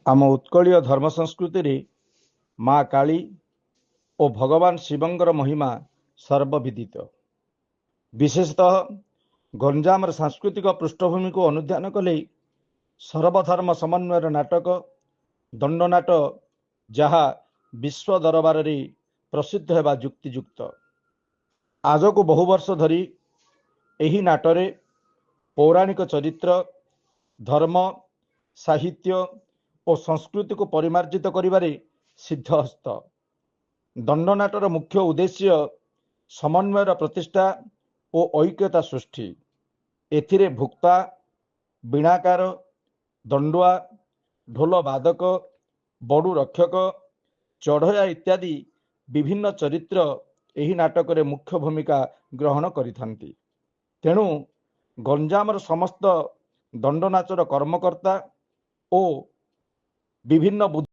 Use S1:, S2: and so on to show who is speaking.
S1: ଆମ ଉତ୍କଳୀୟ ଧର୍ମ ସଂସ୍କୃତିରେ ମା କାଳୀ ଓ ଭଗବାନ ଶିବଙ୍କର ମହିମା ସର୍ବବିଦିତ। ବିଶେଷତଃ ଗଞ୍ଜାମର ସାଂସ୍କୃତିକ ପୃଷ୍ଠଭୂମିକୁ ଅନୁଧ୍ୟାନ କଲେ ସର୍ବଧର୍ମ ସମନ୍ୱୟର ନାଟକ ଦଣ୍ଡନାଟ, ଯାହା ବିଶ୍ୱ ଦରବାରରେ ପ୍ରସିଦ୍ଧ ହେବା ଯୁକ୍ତିଯୁକ୍ତ। ଆଜକୁ ବହୁ ବର୍ଷ ଧରି ଏହି ନାଟରେ ପୌରାଣିକ ଚରିତ୍ର, ଧର୍ମ, ସାହିତ୍ୟ ଓ ସଂସ୍କୃତିକୁ ପରିମାର୍ଜିତ କରିବାରେ ସିଦ୍ଧହସ୍ତ। ଦଣ୍ଡନାଟର ମୁଖ୍ୟ ଉଦ୍ଦେଶ୍ୟ ସମନ୍ୱୟର ପ୍ରତିଷ୍ଠା ଓ ଐକ୍ୟତା ସୃଷ୍ଟି। ଏଥିରେ ଭୁକ୍ତା, ବୀଣାକାର, ଦଣ୍ଡୁଆ, ଢୋଲ ବାଦକ, ବଡୁ ରକ୍ଷକ, ଚଢ଼େୟା ଇତ୍ୟାଦି ବିଭିନ୍ନ ଚରିତ୍ର ଏହି ନାଟକରେ ମୁଖ୍ୟ ଭୂମିକା ଗ୍ରହଣ କରିଥାନ୍ତି। ତେଣୁ ଗଞ୍ଜାମର ସମସ୍ତ ଦଣ୍ଡନାଚର କର୍ମକର୍ତ୍ତା ଓ ବିଭିନ୍ନ